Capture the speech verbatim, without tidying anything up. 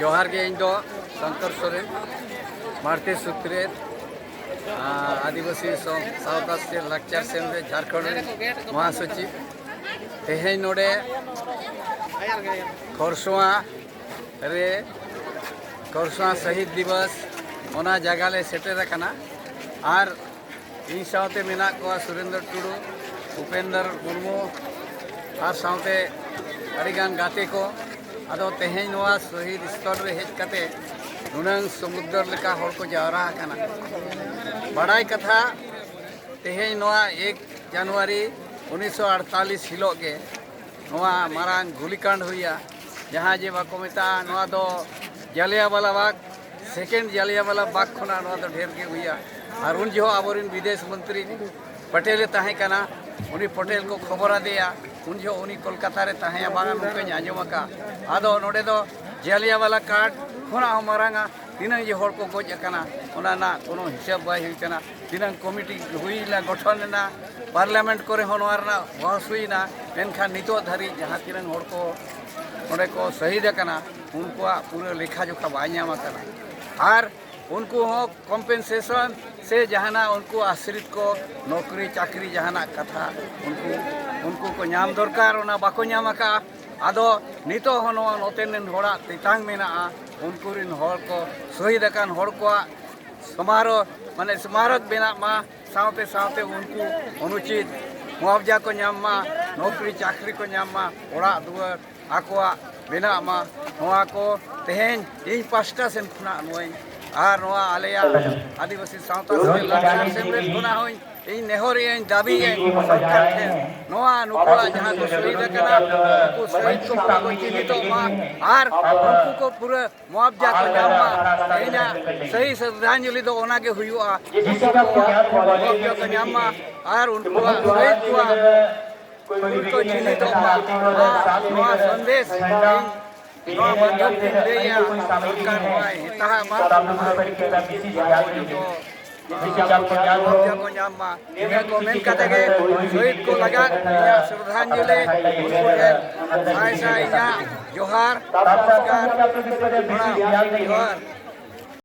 ᱡᱚᱦᱟᱨ ᱜᱮ, ᱤᱧ ᱫᱚ ᱥᱚᱝᱠᱚᱨ ᱥᱚᱨᱮᱱ, ᱢᱟᱲᱛᱮ ᱥᱩᱛᱨᱮᱛ, ᱟᱨ ᱟᱹᱫᱤᱵᱟᱹᱥᱤ ᱥᱟᱶ-, ᱥᱟᱶᱛᱟ ᱥᱮ ᱞᱟᱠᱪᱟᱨ ᱥᱮᱢᱞᱮᱫ ᱡᱷᱟᱲᱠᱷᱚᱸᱰ ᱨᱮᱱ ᱢᱚᱦᱟᱥᱚᱪᱤᱵᱽ᱾ ᱛᱮᱦᱮᱧ ᱱᱚᱰᱮ ᱠᱷᱚᱨᱥᱚᱣᱟ ᱨᱮ ᱠᱷᱚᱨᱥᱚᱣᱟ ᱥᱟᱹᱦᱤᱫ ᱫᱤᱵᱚᱥ, ᱚᱱᱟ ᱡᱟᱭᱜᱟ ᱞᱮ ᱥᱮᱴᱮᱨ ᱟᱠᱟᱱᱟ᱾ ᱟᱨ ᱤᱧ ᱥᱟᱶᱛᱮ ᱢᱮᱱᱟᱜ ᱠᱚᱣᱟ ᱥᱩᱨᱮᱱᱫᱨᱚ ᱴᱩᱰᱩ, ᱩᱯᱮᱱᱫᱨ ᱢᱩᱨᱢᱩ ᱟᱨ ᱥᱟᱶᱛᱮ ᱟᱹᱰᱤᱜᱟᱱ ᱜᱟᱛᱮ ᱠᱚ᱾ ᱟᱫᱚ ᱛᱮᱦᱮᱧ ᱱᱚᱣᱟ ᱥᱚᱦᱤᱫ ᱥᱛᱷᱚᱞ ᱨᱮ ᱦᱮᱡ ᱠᱟᱛᱮ ᱱᱩᱱᱟᱹᱝ ᱥᱚᱢᱩᱫᱨᱚ ᱞᱮᱠᱟ ᱦᱚᱲ ᱠᱚ ᱡᱟᱣᱨᱟ ᱟᱠᱟᱱᱟ᱾ ᱵᱟᱲᱟᱭ ᱠᱟᱛᱷᱟ, ᱛᱮᱦᱮᱧ ᱱᱚᱣᱟ ᱮᱠ ᱡᱟᱱᱩᱣᱟᱨᱤ ᱩᱱᱤᱥᱥᱚ ᱟᱴᱛᱟᱞᱤᱥ ᱦᱤᱞᱳᱜ ᱜᱮ ᱱᱚᱣᱟ ᱢᱟᱨᱟᱝ ᱜᱩᱞᱤᱠᱟᱱᱰ ᱦᱩᱭᱟ, ᱡᱟᱦᱟᱸ ᱡᱮ ᱵᱟᱠᱚ ᱢᱮᱛᱟᱜᱼᱟ, ᱱᱚᱣᱟ ᱫᱚ ᱡᱟᱞᱤᱭᱟᱣᱟᱞᱟ ᱵᱟᱜᱽ, ᱥᱮᱠᱮᱱᱰ ᱡᱟᱞᱤᱭᱟᱣᱟᱞᱟ ᱵᱟᱜᱽ ᱠᱷᱚᱱᱟᱜ ᱱᱚᱣᱟ ᱫᱚ ᱰᱷᱮᱨ ᱜᱮ ᱦᱩᱭᱟ᱾ ᱟᱨ ᱩᱱ ᱡᱚᱦᱚᱜ ᱟᱵᱚᱨᱮᱱ ᱵᱤᱫᱮᱥ ᱢᱚᱱᱛᱨᱤ ᱯᱟᱴᱮᱞᱮ ᱛᱟᱦᱮᱸ ᱠᱟᱱᱟ, ᱩᱱᱤ ᱯᱟᱴᱮᱞ ᱠᱚ ᱠᱷᱚᱵᱚᱨ ᱟᱫᱮᱭᱟ, ᱩᱱ ᱡᱚᱦᱚᱜ ᱩᱱᱤ ᱠᱳᱞᱠᱟᱛᱟ ᱨᱮ ᱛᱟᱦᱮᱸᱭᱟ, ᱵᱟᱝᱟ ᱱᱚᱝᱠᱟᱧ ᱟᱸᱡᱚᱢ ᱟᱠᱟᱫ᱾ ᱟᱫᱚ ᱱᱚᱰᱮ ᱫᱚ ᱡᱟᱞᱤᱭᱟᱣᱟᱞᱟ ᱠᱟᱱᱰ ᱠᱷᱚᱱᱟᱜ ᱦᱚᱸ ᱢᱟᱨᱟᱝᱟ, ᱛᱤᱱᱟᱹᱝ ᱡᱮ ᱦᱚᱲ ᱠᱚ ᱜᱚᱡ ᱟᱠᱟᱱᱟ, ᱚᱱᱟ ᱨᱮᱱᱟᱜ ᱠᱳᱱᱳ ᱦᱤᱥᱟᱹᱵ ᱵᱟᱭ ᱦᱩᱭ ᱠᱟᱱᱟ᱾ ᱛᱤᱱᱟᱹᱝ ᱠᱚᱢᱤᱴᱤ ᱦᱩᱭ ᱞᱮᱱᱟ, ᱜᱚᱴᱷᱚᱱ ᱞᱮᱱᱟ, ᱯᱟᱨᱞᱟᱢᱮᱱᱴ ᱠᱚᱨᱮ ᱦᱚᱸ ᱱᱚᱣᱟ ᱨᱮᱱᱟᱜ ᱵᱚᱦᱚᱥ ᱦᱩᱭᱱᱟ, ᱢᱮᱱᱠᱷᱟᱱ ᱱᱤᱛᱚᱜ ᱫᱷᱟᱹᱨᱤᱡ ᱡᱟᱦᱟᱸ ᱛᱤᱱᱟᱹᱝ ᱦᱚᱲ ᱠᱚ ᱚᱸᱰᱮ ᱠᱚ ᱥᱟᱹᱦᱤᱫ ᱟᱠᱟᱱᱟ, ᱩᱱᱠᱩᱣᱟᱜ ᱯᱩᱨᱟᱹ ᱞᱮᱠᱷᱟ ᱡᱚᱠᱷᱟ ᱵᱟᱭ ᱧᱟᱢ ᱟᱠᱟᱱᱟ᱾ ᱟᱨ ᱩᱱᱠᱩ ᱦᱚᱸ ᱠᱚᱢᱯᱮᱱᱥᱮᱥᱚᱱ ᱥᱮ ᱡᱟᱦᱟᱱᱟᱜ ᱩᱱᱠᱩ ᱟᱥᱨᱤᱛ ᱠᱚ ᱱᱚᱠᱨᱤ ᱪᱟᱠᱨᱤ ᱡᱟᱦᱟᱱᱟᱜ ᱠᱟᱛᱷᱟ ᱩᱱᱠᱩ, ᱩᱱᱠᱩ ᱠᱚ ᱧᱟᱢ ᱫᱚᱨᱠᱟᱨ, ᱚᱱᱟ ᱵᱟᱠᱚ ᱧᱟᱢ ᱟᱠᱟᱫᱼᱟ᱾ ᱟᱫᱚ ᱱᱤᱛᱚᱜ ᱦᱚᱸ ᱱᱚᱣᱟ ᱱᱚᱛᱮ ᱨᱮᱱ ᱦᱚᱲᱟᱜ ᱛᱮᱛᱟᱝ ᱢᱮᱱᱟᱜᱼᱟ, ᱩᱱᱠᱩ ᱨᱮᱱ ᱦᱚᱲ ᱠᱚ ᱥᱚᱦᱤᱫ ᱟᱠᱟᱱ ᱦᱚᱲ ᱠᱚᱣᱟᱜ ᱥᱚᱢᱟᱨᱚ-, ᱢᱟᱱᱮ ᱥᱢᱟᱨᱚᱠ ᱵᱮᱱᱟᱜ ᱢᱟ, ᱥᱟᱶᱛᱮ ᱥᱟᱶᱛᱮ ᱩᱱᱠᱩ ᱚᱱᱩᱪᱤᱛ ᱢᱩᱟᱵᱡᱟ ᱠᱚ ᱧᱟᱢ ᱢᱟ, ᱱᱚᱠᱨᱤ ᱪᱟᱠᱨᱤ ᱠᱚ ᱧᱟᱢ ᱢᱟ, ᱚᱲᱟᱜ ᱫᱩᱣᱟᱹᱨ ᱟᱠᱚᱣᱟᱜ ᱵᱮᱱᱟᱜ ᱢᱟ᱾ ᱱᱚᱣᱟ ᱠᱚ ᱛᱮᱦᱮᱧ ᱤᱧ ᱯᱟᱥᱴᱟ ᱥᱮᱱ ᱠᱷᱚᱱᱟᱜ ᱱᱚᱣᱟᱧ, ᱟᱨ ᱱᱚᱣᱟ ᱟᱞᱮᱭᱟᱜ ᱟᱹᱫᱤᱵᱟᱹᱥᱤ ᱥᱟᱶᱛᱟ ᱥᱮ ᱞᱟᱠᱪᱟᱨ ᱥᱮᱢᱞᱮᱫ ᱠᱷᱚᱱᱟᱜ ᱦᱚᱸᱧ, ᱤᱧ ᱱᱮᱦᱚᱨᱮᱜ ᱟᱹᱧ, ᱫᱟᱹᱵᱤᱭᱮᱫ ᱟᱹᱧ ᱥᱚᱨᱠᱟᱨ ᱴᱷᱮᱱ, ᱱᱚᱣᱟ ᱱᱩᱠᱩᱣᱟᱜ ᱡᱟᱦᱟᱸ ᱠᱚ ᱥᱚᱦᱤᱫ ᱟᱠᱟᱱᱟ, ᱩᱱᱠᱩ ᱥᱚᱦᱤᱫ ᱠᱚ ᱯᱩᱨᱟᱹ ᱠᱚ ᱪᱤᱱᱦᱤᱛᱚᱜ ᱢᱟ ᱟᱨ ᱩᱱᱠᱩ ᱠᱚ ᱯᱩᱨᱟᱹ ᱢᱩᱟᱵᱡᱟ ᱠᱚ ᱧᱟᱢ ᱢᱟ᱾ ᱛᱮᱦᱮᱧᱟᱜ ᱥᱟᱹᱦᱤ ᱥᱨᱟᱫᱷᱟᱧᱡᱚᱞᱤ ᱫᱚ ᱚᱱᱟ ᱜᱮ ᱦᱩᱭᱩᱜᱼᱟ, ᱩᱱᱠᱩ ᱠᱚ ᱢᱩᱟᱵᱡᱟ ᱠᱚ ᱧᱟᱢ ᱢᱟ ᱟᱨ ᱩᱱᱠᱩᱣᱟᱜ ᱥᱚᱦᱤᱫ ᱠᱚᱣᱟᱜ ᱦᱩᱞ ᱠᱚ ᱪᱤᱱᱦᱤᱛᱚᱜ ᱢᱟ᱾ ᱱᱚᱣᱟ, ᱱᱚᱣᱟ ᱥᱚᱱᱫᱮᱥ ᱤᱧ ᱱᱚᱣᱟ ᱢᱟᱫᱽᱫᱷᱚᱢ ᱛᱮᱧ ᱞᱟᱹᱭᱟ, ᱥᱚᱨᱠᱟᱨ ᱱᱚᱣᱟᱭ ᱢᱮᱛᱟᱜ ᱢᱟ ᱟᱨ ᱩᱱᱠᱩ ᱠᱚ ᱡᱚᱛᱚ ᱡᱟᱦᱟᱸ ᱠᱚ ᱧᱟᱢ ᱢᱟ᱾ ᱱᱤᱭᱟᱹ ᱠᱚ ᱢᱮᱱ ᱠᱟᱛᱮ ᱜᱮ ᱥᱚᱦᱤᱫ ᱠᱚ ᱞᱟᱜᱟᱫ ᱤᱧᱟᱹᱜ ᱥᱨᱚᱫᱷᱟᱧᱡᱚᱞᱤ, ᱩᱱᱠᱩ ᱴᱷᱮᱱ ᱥᱟᱭ ᱥᱟᱭ ᱤᱧᱟᱹᱜ ᱡᱚᱦᱟᱨ, ᱱᱚᱢᱥᱠᱟᱨ, ᱯᱨᱚᱬᱟᱢ, ᱡᱚᱦᱟᱨ᱾